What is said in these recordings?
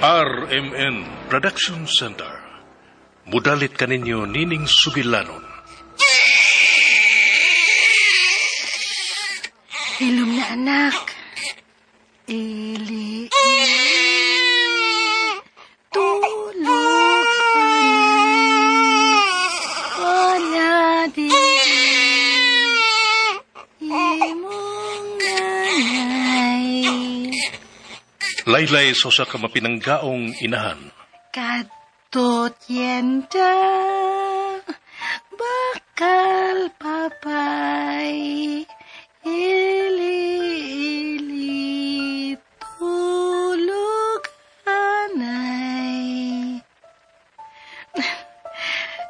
RMN Production Center. Mudalit kaninyo nining sugilanon. Hilom na, anak. Ili, ili, tulog anay, wala di imong nanay. Laylay sa usa ka mapinanggaong inahan. Kadtot yenda, bakal papay, ili, ili, tulog anay.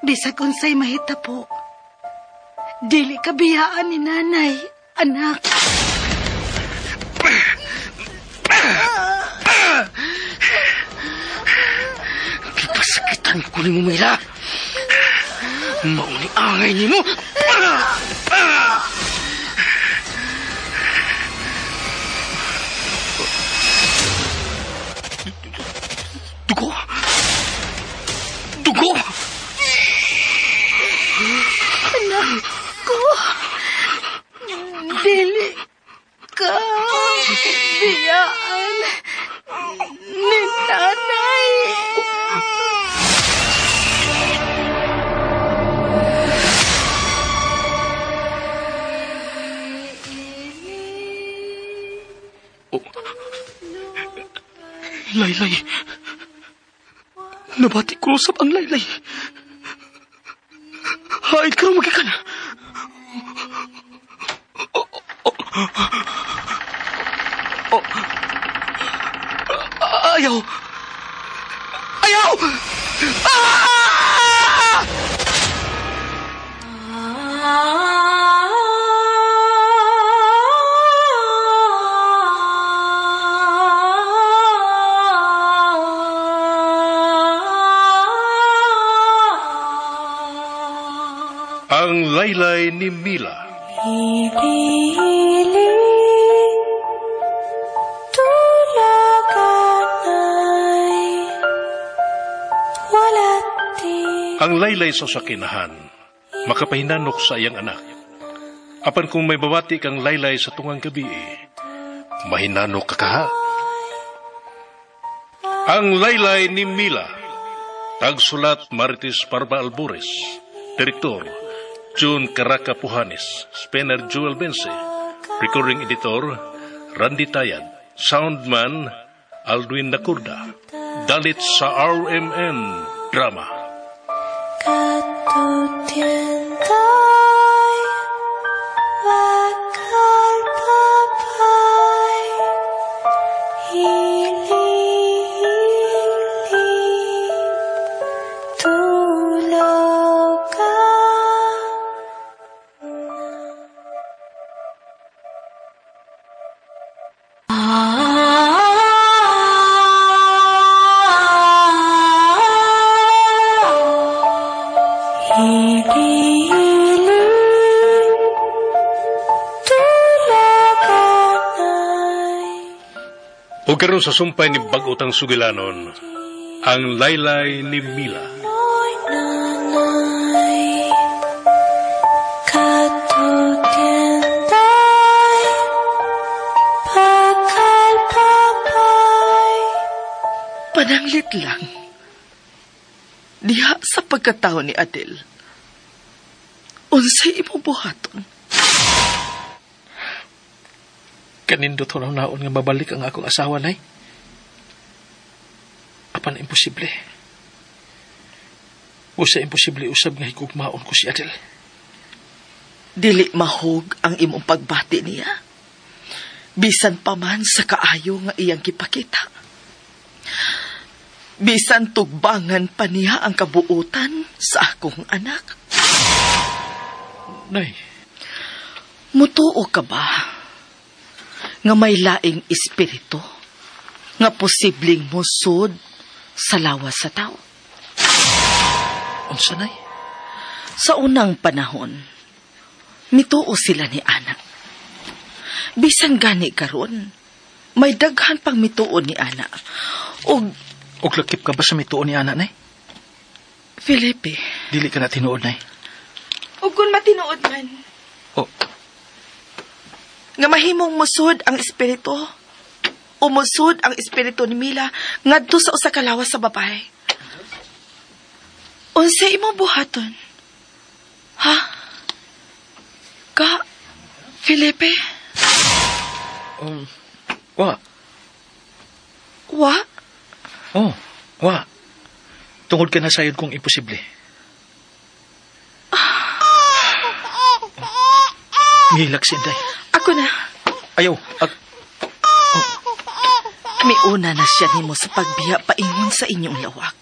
Bisag unsay mahitapo, dili ka biyaan ni nanay, anak. Kipasakitan ko ni mo, Mila. Mauni angay ni mo. Dugo! Dugo! Anak ko! Dili ka biyaan ni nanay. Oh. Laylay. Nabati ko usab ang laylay. Haid ka magikan. Oh. Ayaw. Ayaw! Ah! Ang laylay ni Mila. Ili, tulog anay, wala di. Ang laylay sa sakinahan, makapahinanok sa iyang anak. Apan kung may babati kang laylay sa tungang gabi, mahinanok ka kaha. Ang laylay ni Mila. Tagsulat Marites Parba Albores. Direktor June Caraca Puhanes, Spencer Joel Bense, Recording Editor Randy Tayad, Soundman Aldwin Nakurda. Dalit sa RMN Drama. Katutientay, bakal papay, ili, ili, tulog ka. Ili, tulog anay. O karon sa sumpay ni bag-otang sugilanon, ang laylay ni Mila. Noy nanay, katutientay, bakal papay. Pananglit lang. Diha sa pagkatao ni Adel. Unsay imong buhaton? Kanindot hunaw-naon nga mabalik ang akong asawa, Nay. Apan imposible. Usa imposible usab nga higugmaon ko si Adel. Dili mahog ang imong pagbati niya. Bisan pa man sa kaayo nga iyang gipakita. Bisan tugbangan pa niya ang kabuutan sa akong anak. Nay. Mutuo ka ba nga may laing espiritu nga posibleng musod sa lawas sa tao? Unsa, Nay? Sa unang panahon, mituo sila ni Ana. Bisan gani karon, may daghan pang mituo ni Ana. Og Og lakip ka ba sa mituon ni ana, Nay? Felipe. Dili ka na tinuod, Nay. Ug kung matinuod man. Oh. Nga mahimong musod ang espiritu. O musod ang espiritu ni Mila ngadto sa usa ka lawas sa babae. Unsa imong buhaton? Ha? Ka? Felipe? Wa. Wa? Oh, wa. Tungod ka na sayod kong imposible. Ngilak si Inday. Ako na. Ayaw. Oh. Miuna na siya nimo sa pagbiya paingon sa inyong lawak.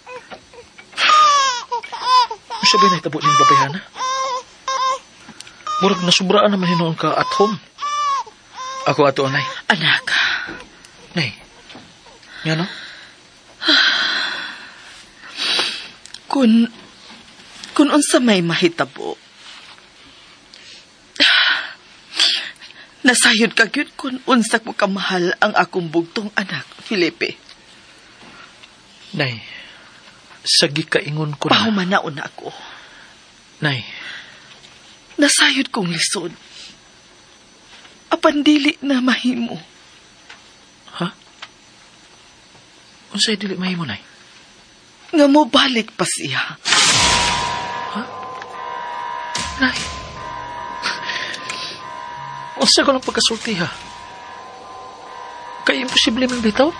Sabi na itabo niyang babayhana. Murag nasubraan naman hinuon ka at home. Ako ato, Nay. Anak. Nay. Nga no? Kung unsa may mahitabo, nasayod ka gyud kung unsa mo kamahal ang akong bugtong anak, Felipe. Nay, sagi kaingon ko na. Pahumanaon na ako. Nay. Nasayod kong lisod. Apan dili na mahimo. Ha? Unsay dili mahimo, Nay? Nga mo balik pa siya. Ha? Nay. Unsa ko lang pagkasulti, ha? Kay imposible man bitaw.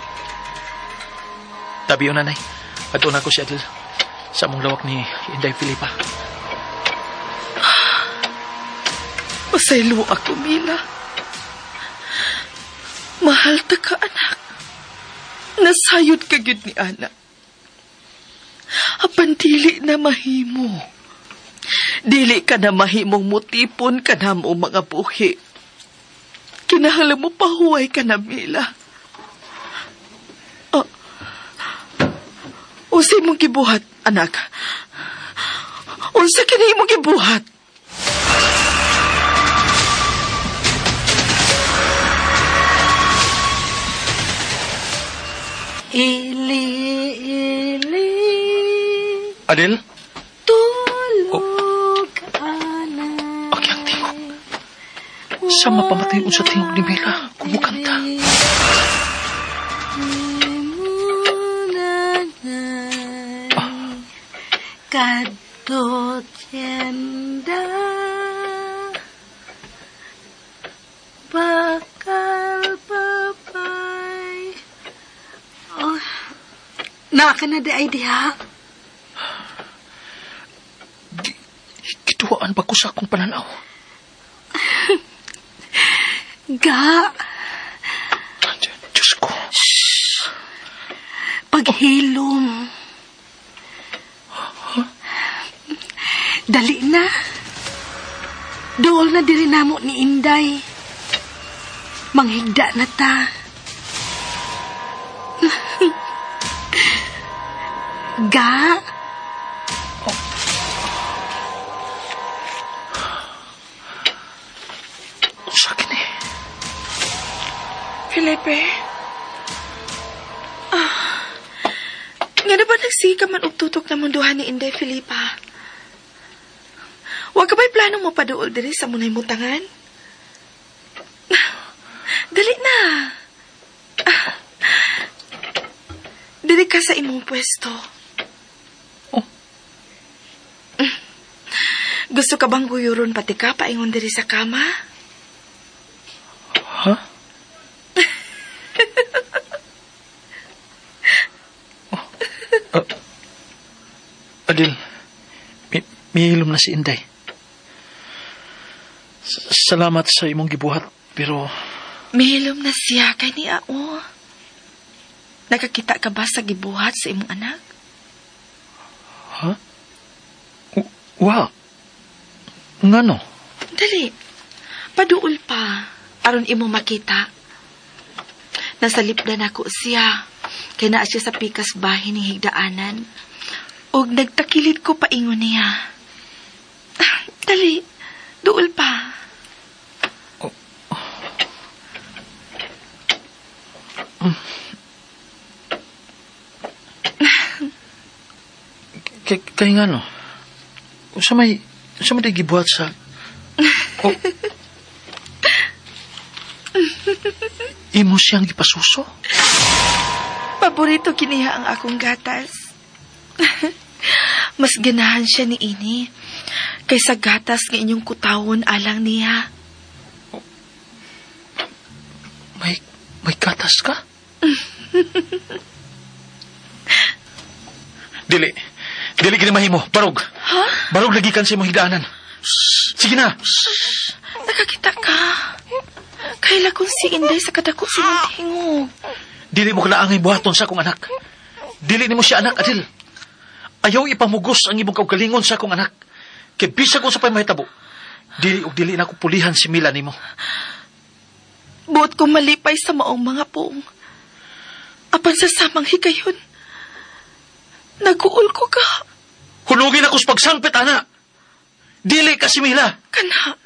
Tabi yun, Nanay. Ato na ko si Adel sa among lawak ni Inday Felipa. Pasaylo ako, Mila. Mahal ta ka, anak. Nasayod ka gyud ni anak. Apan dili na mahimo. Dili ka na mahimong mutipon ka na mo mga buhi. Kinahanglan mo pahuway ka na, Mila. Oh. Unsay mong gibuhat, anak? Unsa kini imong gibuhat? Ili, ili. Adel? Tulog, anak. Aki ang tingog. Sa mapamatay unsa tingog ni Mila, kumukanta. Kadto tienda bakal papay. Oh, naka na di ay diha. Gituwaan ba ko sa akong pananaw? Ga. Diyos ko. Shh. Paghilom. Huh? Dali na. Dool na diri namo ni Inday. Manghigda na ta. Ga. Oh. Sa akin eh. Felipe. Nga na ba nagsige ka man og tutok na munduhan ni Inday, Felipa? Huwag ka ba'y plano mo paduol diri sa munay mutangan? Dali na. Dili ka sa imong pwesto. Oh. Gusto ka bang guyuron pati ka paingon diri sa kama? Ha? Oh. Adil, mihilom na si Inday. Salamat sa imong gibuhat, pero... Mihilom na siya kay ni Ao. Nakakita ka ba sa gibuhat sa imong anak? Ha? Wa. Ngano? Dali. Paduol pa. Aron imong makita. Nasalipdan ako siya. Kay naa siya sa pikas bahin ni higdaanan. Og nagtakilid ko paingon niya. Dali. Duol pa. Oh. Mm. Kay nga no? Unsa may gibuhat sa... Oh. Imo siyang gipasuso? Paborito kiniha ang akong gatas. Mas ganahan siya ni ini kaysa gatas nga inyong kutawon alang niya. May gatas ka? Dili. Dili gini mahimo. Barog. Ha? Barog lagi kan sa imong higdaanan. Sige na. Shh. Nakakita ka. Kaila kung si Inday sa kadako silang tingog. Dili mo kalaangay buhaton sa akong anak. Dili nimo siya anak, Adil. Ayaw ipamugos ang imong kaugalingon sa akong anak. Kay bisag unsa pa'y mahitabo. Dili og dili na ako pulihan si Mila nimo. Buot kong malipay sa maong mga poong. Apan sa samang higayon, naguol ko ka. Hulugin ako sa pagsangpit, ana. Dili ka si Mila. Kana.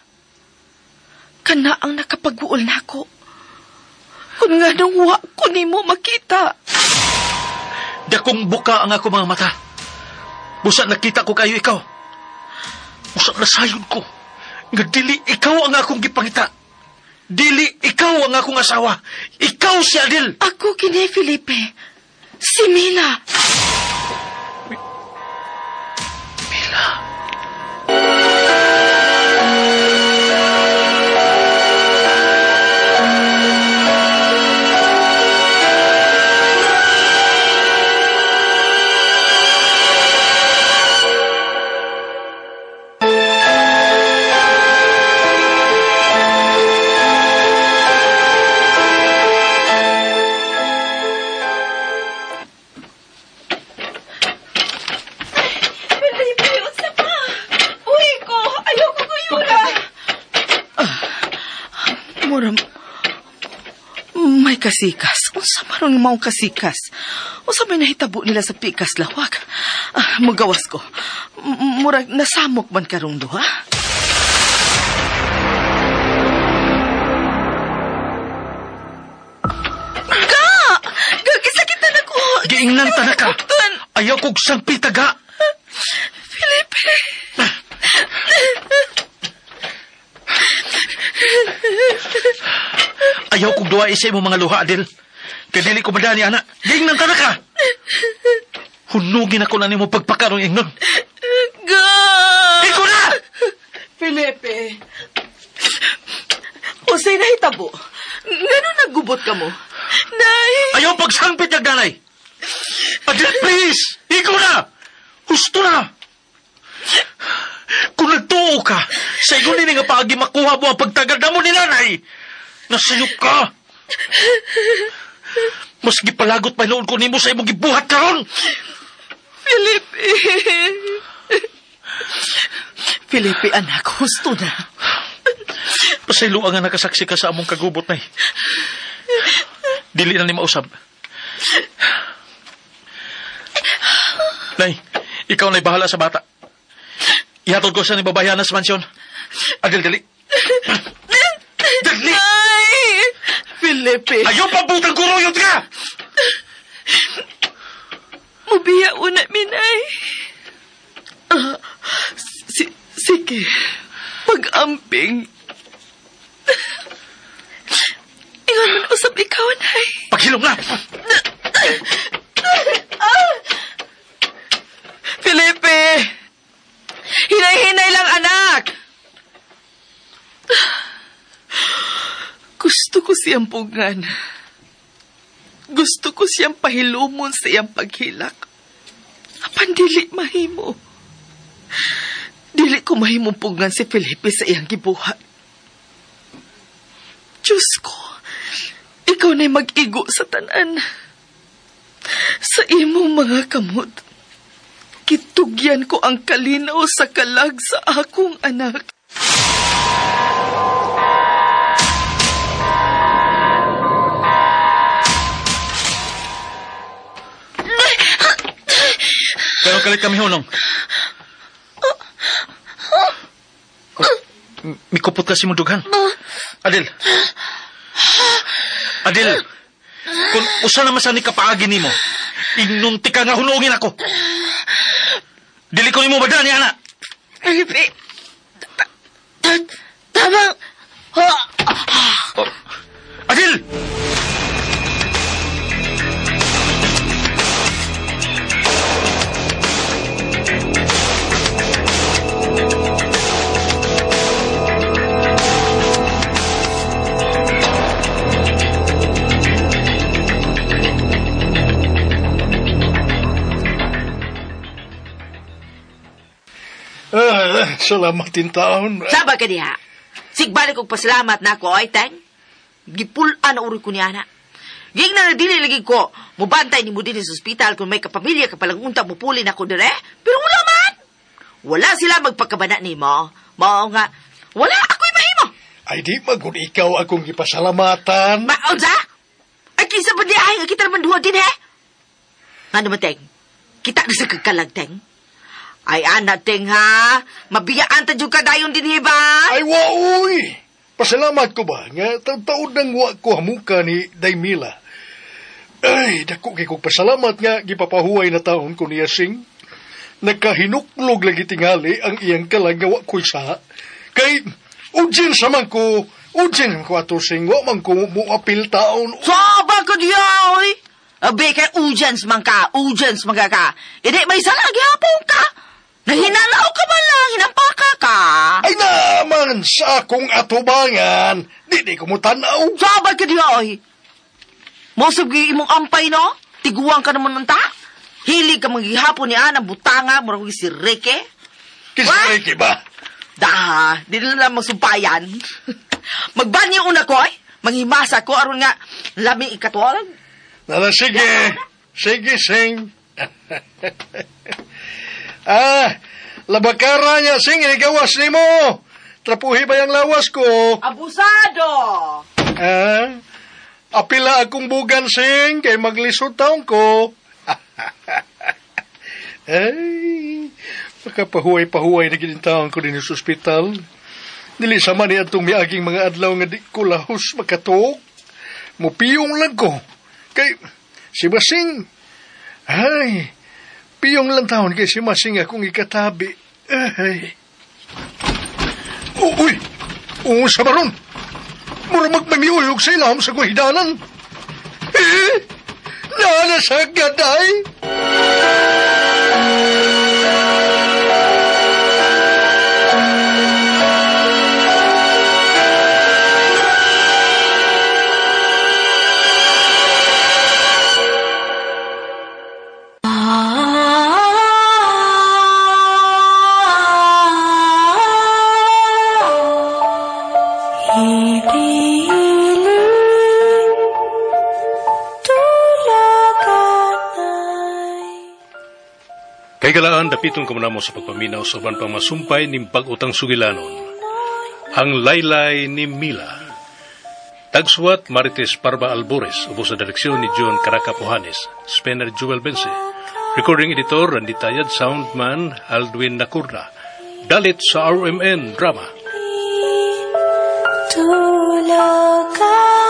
Kana ang nakapag-uol na ako. Kung nga nung wa ko nimo makita. Dakong buka ang ako mga mata. Busa nakita ko kayo ikaw. Busa nasayod ko. Nga dili ikaw ang akong gipangita. Dili ikaw ang akong asawa. Ikaw si Adil. Ako kini, Felipe. Si Mila. Mila. May kasikas. Unsa maron maong kasikas? Unsa may nahitabo nila sa pikas lawak? Ah, mugawas ko. Murag nasamok man karong duha. Ga! Gagisakitan ako! Giingnan ta na ka! Ayaw kog sangpita, ga! Felipe! Ayaw kong duwa isa imong mga luha, Adel. Kay dili ko madani, ana. Giingnan ta na ka! Hunugin ako na nimo pagpakarong ingnon. Ga! Ikaw na! Felipe! Usay nahitabo. Ngano naggubot ka mo? Nay! Ayaw pagsangpit nagdanay! Danay! Adel, please! Ikaw na! Husto na! Kung nagtuo ka, sa ingon nini nga paagi makuha mo ang pagtagal na mo ni nanay, nasayop ka! Mas gipalagot pa noon ko nimo sa imong gibuhat karon. Felipe! Felipe, anak, husto na. Pasayloa nga nakasaksi ka sa among kagubot, nay. Dili na ni mausab. Nay, ikaw na'y bahala sa bata. Ihatod ko siya ni babayana sa mansyon. Adel, dali. Dali! Ay! Felipe! Ayaw pabutang kuruyot ka! Mubiya una, minay. Sige. Pag-amping. Ingon man usap ikaw, nay. Paghilom na! Felipe! Hinay-hinay lang, anak! Gusto ko siyang pugan. Gusto ko siyang pahilumon sa iyang paghilak. Apan dili mahimo. Dili ko mahimong pugan si Felipe sa iyang gibuhat. Diyos ko, ikaw na'y mag-igo sa tanan. Sa imong mga kamot, kitugyan ko ang kalinaw sa kalag sa akong anak. Pero kalit kami hunong. Mikupot kasi mong dughan. Adel. Adel. Kung usa naman sa ni kapaagi nimo, inunti ka nga hunungin ako. Dili ko nimo madani, anak. Ay, be. Tamang. Oh. Adil! Salamat din taon. Saba ka diha. Sigbalik og pasalamat na ako, ay, Teng. Gipulaan na uri ko niya na. Ging na dili lagi ko, mubantay ni mo din sa ospital kung may kapamilya ka palang unta mupuli na ko dire. Pero wala man. Wala sila magpagkabana ni mo. Mao nga, wala ako'y mahimo. Ay, di magud ikaw akong gipasalamatan. Maunsa? Ay, kinsa ba di ay nga kita naman duha din, he? Ano ba, Teng? Kita na sa kagkalag, Teng. Ay, ana, Teng, ha? Mabiyaan ta dyan ka dayon din, he ba? Ay, wa, uy! Pasalamat ko ba? Nga, taon-taon nang wa ko hamuka ni Daymila. Ay, dako kay kong pasalamat nga gipapahuway na taon ko niya sing. Nagkahinuklog lagi tingali ang iyang kalag nga wa ko'y sa. Kay, ujin sa man ko, ujin ko ato sing, wa man ko muapil taon. Soba ko diya, oy! Abe, kay ujens man ka, ujens man ka ka. Hindi, may sala, gihapon ka. Nahinalaw ka ba lang, hinampaka ka. Ay naman, sa akong atubangan, di ko mo tanaw. Soba ka diya, oy! Mosog imong ampay, no? Tiguang ka naman nunta. Hilig ka maghihapon ni Ana, butanga, murag si Ricky. Kisa Ricky ba? Daha, di na lang magsumpayan. Magbanyo una ko, ay. Manghimasa ko, aron nga, lami ikatuwalag. Nala, sige. Sige, sing. Labakara niya, sing, gawas ni mo. Trapuhi ba yung lawas ko? Abusado! Apila akong bugan, sing, kay maglisod taon ko. Ay, makapahuway-pahuway na ginitaon ko din sa ospital. Dili sama ni atong miaging mga adlaw nga di ko lahos makatuok. Mupiyong lang ko. Kay, si Masing, ay, piyong lang taon kay si Masing akong ikatabi. Ay. Uy, sa baron. Mura magmamiuyog sa ilahom sa kuhidanan. Eh, nana sa gaday. Kay galaan, dapiton ko muna mo sa pagpaminaw sa uban pang masumpay ning bag-utang sugilanon. Ang Laylay ni Mila. Tagsuwat Marites Parba Albores, ubos sa direksyon ni John Caracapohanes, Spencer Jewel Bense. Recording editor, Randy Tayad, soundman Aldwin Nakurna. Dalit sa RMN Drama. Tulog ka.